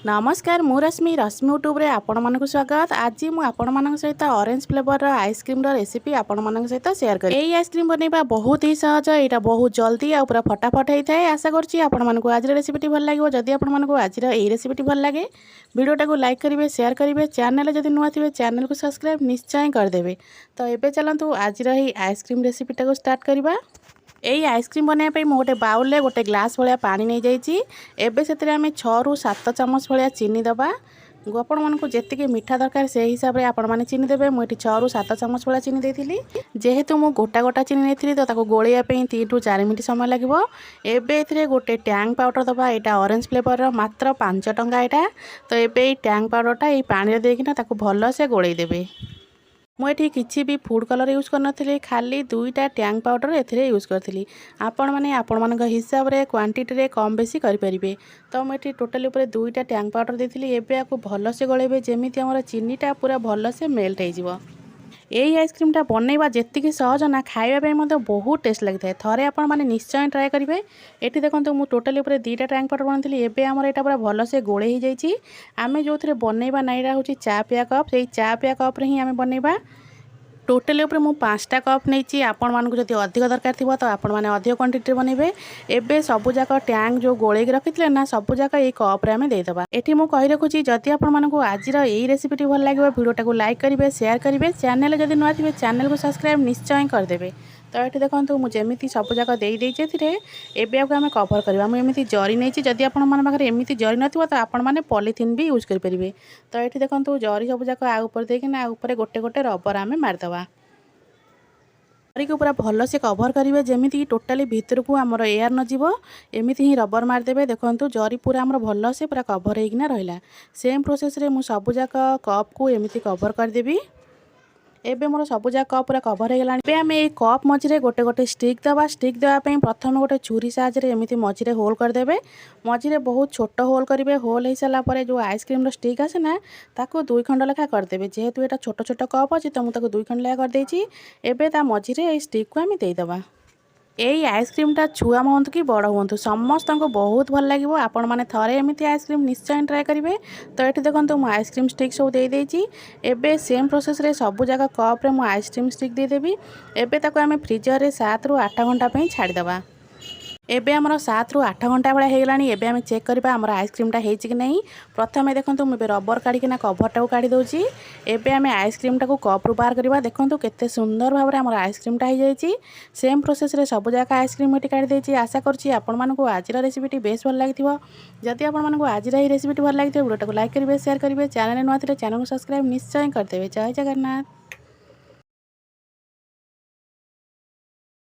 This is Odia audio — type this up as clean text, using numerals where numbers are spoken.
ନମସ୍କାର, ମୁଁ ରଶ୍ମି। ରଶ୍ମି ୟୁଟ୍ୟୁବରେ ଆପଣମାନଙ୍କୁ ସ୍ୱାଗତ। ଆଜି ମୁଁ ଆପଣମାନଙ୍କ ସହିତ ଅରେଞ୍ଜ ଫ୍ଲେଭରର ଆଇସ୍କ୍ରିମ୍ର ରେସିପି ଆପଣମାନଙ୍କ ସହିତ ସେୟାର କରିବି। ଏଇ ଆଇସ୍କ୍ରିମ୍ ବନେଇବା ବହୁତ ହି ସହଜ। ଏଇଟା ବହୁତ ଜଲ୍ଦି ଆଉ ପୁରା ଫଟାଫଟ ହେଇଥାଏ। ଆଶା କରୁଛି ଆପଣମାନଙ୍କୁ ଆଜିର ରେସିପିଟି ଭଲ ଲାଗିବ। ଯଦି ଆପଣମାନଙ୍କୁ ଆଜିର ଏଇ ରେସିପିଟି ଭଲ ଲାଗେ, ଭିଡ଼ିଓଟାକୁ ଲାଇକ୍ କରିବେ, ସେୟାର କରିବେ। ଚ୍ୟାନେଲ୍ ଯଦି ନୂଆ ଥିବେ, ଚ୍ୟାନେଲକୁ ସବସ୍କ୍ରାଇବ୍ ନିଶ୍ଚୟ କରିଦେବେ। ତ ଏବେ ଚାଲନ୍ତୁ, ଆଜିର ଏହି ଆଇସ୍କ୍ରିମ୍ ରେସିପିଟାକୁ ଷ୍ଟାର୍ଟ କରିବା। ଏଇ ଆଇସ୍କ୍ରିମ୍ ବନାଇବା ପାଇଁ ମୁଁ ଗୋଟେ ବାଉଲରେ ଗୋଟେ ଗ୍ଲାସ୍ ଭଳିଆ ପାଣି ନେଇଯାଇଛି। ଏବେ ସେଥିରେ ଆମେ 6ରୁ 7 ଚାମଚ ଭଳିଆ ଚିନି ଦେବା। ଆପଣମାନଙ୍କୁ ଯେତିକି ମିଠା ଦରକାର, ସେଇ ହିସାବରେ ଆପଣମାନେ ଚିନି ଦେବେ। ମୁଁ ଏଠି 6ରୁ 7 ଚାମଚ ଭଳିଆ ଚିନି ଦେଇଥିଲି। ଯେହେତୁ ମୁଁ ଗୋଟା ଗୋଟା ଚିନି ନେଇଥିଲି, ତ ତାକୁ ଗୋଳେଇବା ପାଇଁ 3ରୁ 4 ମିନିଟ୍ ସମୟ ଲାଗିବ। ଏବେ ଏଥିରେ ଗୋଟେ ଟ୍ୟାଙ୍ଗ ପାଉଡ଼ର ଦେବା। ଏଇଟା ଅରେଞ୍ଜ ଫ୍ଲେଭରର, ମାତ୍ର 5 ଟଙ୍କା ଏଇଟା। ତ ଏବେ ଏଇ ଟ୍ୟାଙ୍ଗ ପାଉଡ଼ରଟା ଏଇ ପାଣିରେ ଦେଇକିନା ତାକୁ ଭଲସେ ଗୋଳେଇ ଦେବେ। ମୁଁ ଏଠି କିଛି ବି ଫୁଡ଼୍ କଲର୍ ୟୁଜ୍ କରିନଥିଲି, ଖାଲି ଦୁଇଟା ଟ୍ୟାଙ୍ଗ ପାଉଡ଼ର ଏଥିରେ ୟୁଜ୍ କରିଥିଲି। ଆପଣମାନେ ଆପଣମାନଙ୍କ ହିସାବରେ କ୍ୱାଣ୍ଟିଟିରେ କମ୍ ବେଶୀ କରିପାରିବେ। ତ ମୁଁ ଏଠି ଟୋଟାଲି ଉପରେ ଦୁଇଟା ଟ୍ୟାଙ୍ଗ ପାଉଡ଼ର ଦେଇଥିଲି। ଏବେ ୟାକୁ ଭଲସେ ଗୋଳେଇବେ, ଯେମିତି ଆମର ଚିନିଟା ପୁରା ଭଲସେ ମେଲ୍ଟ ହେଇଯିବ। ଏଇ ଆଇସ୍କ୍ରିମ୍ଟା ବନେଇବା ଯେତିକି ସହଜ ନା, ଖାଇବା ପାଇଁ ମଧ୍ୟ ବହୁତ ଟେଷ୍ଟ ଲାଗିଥାଏ। ଥରେ ଆପଣମାନେ ନିଶ୍ଚୟ ଟ୍ରାଏ କରିବେ। ଏଠି ଦେଖନ୍ତୁ, ମୁଁ ଟୋଟାଲି ଉପରେ ଦୁଇଟା ଟ୍ୟାଙ୍ଗ ପାଉଡ଼ର ବନେଇଥିଲି। ଏବେ ଆମର ଏଇଟା ପୁରା ଭଲସେ ଗୋଳେଇ ହେଇଯାଇଛି। ଆମେ ଯେଉଁଥିରେ ବନେଇବା ନା, ଏଇଟା ହେଉଛି ଚା ପିଆ କପ୍। ସେଇ ଚା ପିଆ କପ୍ରେ ହିଁ ଆମେ ବନେଇବା। ଟୋଟାଲି ଉପରେ ମୁଁ 5ଟା କପ୍ ନେଇଛି। ଆପଣମାନଙ୍କୁ ଯଦି ଅଧିକ ଦରକାର ଥିବ, ତ ଆପଣମାନେ ଅଧିକ କ୍ୱାଣ୍ଟିଟିରେ ବନେଇବେ। ଏବେ ସବୁଯାକ ଟ୍ୟାଙ୍କ ଯେଉଁ ଗୋଳେଇକି ରଖିଥିଲେ ନା, ସବୁଯାକ ଏଇ କପ୍ରେ ଆମେ ଦେଇଦେବା। ଏଠି ମୁଁ କହି ରଖୁଛି, ଯଦି ଆପଣମାନଙ୍କୁ ଆଜିର ଏଇ ରେସିପିଟି ଭଲ ଲାଗିବ, ଭିଡ଼ିଓଟାକୁ ଲାଇକ୍ କରିବେ, ସେୟାର କରିବେ। ଚ୍ୟାନେଲ୍ ଯଦି ନୂଆ ଥିବେ, ଚ୍ୟାନେଲକୁ ସବସ୍କ୍ରାଇବ୍ ନିଶ୍ଚୟ କରିଦେବେ। ତ ଏଠି ଦେଖନ୍ତୁ, ମୁଁ ଯେମିତି ସବୁଯାକ ଦେଇଦେଇଛି ଏଥିରେ। ଏବେ ଆକୁ ଆମେ କଭର୍ କରିବା। ମୁଁ ଏମିତି ଜରି ନେଇଛି। ଯଦି ଆପଣମାନଙ୍କ ପାଖରେ ଏମିତି ଜରି ନଥିବ, ତ ଆପଣମାନେ ପଲିଥିନ୍ ବି ୟୁଜ୍ କରିପାରିବେ। ତ ଏଠି ଦେଖନ୍ତୁ, ଜରି ସବୁଯାକ ଆ ଉପରେ ଦେଇକିନା ଆ ଉପରେ ଗୋଟେ ଗୋଟେ ରବର ଆମେ ମାରିଦେବା। ଜରିକୁ ପୁରା ଭଲସେ କଭର୍ କରିବେ, ଯେମିତିକି ଟୋଟାଲି ଭିତରକୁ ଆମର ଏୟାର ନଯିବ। ଏମିତି ହିଁ ରବର ମାରିଦେବେ। ଦେଖନ୍ତୁ, ଜରି ପୁରା ଆମର ଭଲସେ ପୁରା କଭର୍ ହେଇକିନା ରହିଲା। ସେମ୍ ପ୍ରୋସେସ୍ରେ ମୁଁ ସବୁଯାକ କପ୍କୁ ଏମିତି କଭର୍ କରିଦେବି। ଏବେ ମୋର ସବୁଯାକ କପ୍ ପୁରା କଭର୍ ହେଇଗଲାଣି। ଏବେ ଆମେ ଏଇ କପ୍ ମଝିରେ ଗୋଟେ ଗୋଟେ ଷ୍ଟିକ୍ ଦେବା। ଷ୍ଟିକ୍ ଦେବା ପାଇଁ ପ୍ରଥମେ ଗୋଟେ ଛୁରୀ ସାହାଯ୍ୟରେ ଏମିତି ମଝିରେ ହୋଲ୍ କରିଦେବେ। ମଝିରେ ବହୁତ ଛୋଟ ହୋଲ୍ କରିବେ। ହୋଲ୍ ହେଇସାରିଲା ପରେ ଯେଉଁ ଆଇସ୍କ୍ରିମ୍ର ଷ୍ଟିକ୍ ଆସେ ନା, ତାକୁ ଦୁଇ ଖଣ୍ଡ ଲେଖା କରିଦେବେ। ଯେହେତୁ ଏଇଟା ଛୋଟ ଛୋଟ କପ୍ ଅଛି, ତ ମୁଁ ତାକୁ ଦୁଇ ଖଣ୍ଡ ଲେଖା କରିଦେଇଛି। ଏବେ ତା ମଝିରେ ଏଇ ଷ୍ଟିକ୍କୁ ଆମେ ଦେଇଦେବା। ଏଇ ଆଇସ୍କ୍ରିମ୍ଟା ଛୁଆ ହୁଅନ୍ତୁ କି ବଡ଼ ହୁଅନ୍ତୁ, ସମସ୍ତଙ୍କୁ ବହୁତ ଭଲ ଲାଗିବ। ଆପଣମାନେ ଥରେ ଏମିତି ଆଇସ୍କ୍ରିମ୍ ନିଶ୍ଚୟ ଟ୍ରାଏ କରିବେ। ତ ଏଠି ଦେଖନ୍ତୁ, ମୁଁ ଆଇସ୍କ୍ରିମ୍ ଷ୍ଟିକ୍ ସବୁ ଦେଇଦେଇଛି। ଏବେ ସେମ୍ ପ୍ରୋସେସ୍ରେ ସବୁ ଯାକ କପ୍ରେ ମୁଁ ଆଇସ୍କ୍ରିମ୍ ଷ୍ଟିକ୍ ଦେଇଦେବି। ଏବେ ତାକୁ ଆମେ ଫ୍ରିଜରରେ 7ରୁ 8 ଘଣ୍ଟା ପାଇଁ ଛାଡ଼ିଦେବା। ଏବେ ଆମର 7ରୁ 8 ଘଣ୍ଟା ଭଳିଆ ହେଇଗଲାଣି। ଏବେ ଆମେ ଚେକ୍ କରିବା, ଆମର ଆଇସ୍କ୍ରିମ୍ଟା ହେଇଛି କି ନାହିଁ। ପ୍ରଥମେ ଦେଖନ୍ତୁ, ମୁଁ ଏବେ ରବର କାଢ଼ିକିନା କଭରଟାକୁ କାଢ଼ି ଦେଉଛି। ଏବେ ଆମେ ଆଇସ୍କ୍ରିମ୍ଟାକୁ କପ୍ରୁ ବାହାର କରିବା। ଦେଖନ୍ତୁ, କେତେ ସୁନ୍ଦର ଭାବରେ ଆମର ଆଇସ୍କ୍ରିମ୍ଟା ହେଇଯାଇଛି। ସେମ୍ ପ୍ରୋସେସ୍ରେ ସବୁ ଯାକ ଆଇସ୍କ୍ରିମ୍ ଏଠି କାଢ଼ି ଦେଇଛି। ଆଶା କରୁଛି ଆପଣମାନଙ୍କୁ ଆଜିର ରେସିପିଟି ବେଶ ଭଲ ଲାଗିଥିବ। ଯଦି ଆପଣମାନଙ୍କୁ ଆଜିର ଏହି ରେସିପିଟି ଭଲ ଲାଗିଥିବ, ଭିଡ଼ିଓଟାକୁ ଲାଇକ୍ କରିବେ, ସେୟାର କରିବେ। ଚ୍ୟାନେଲ୍ ନୂଆ ଥିଲେ ଚ୍ୟାନେଲକୁ ସବସ୍କ୍ରାଇବ୍ ନିଶ୍ଚୟ କରିଦେବେ। ଜୟ ଜଗନ୍ନାଥ।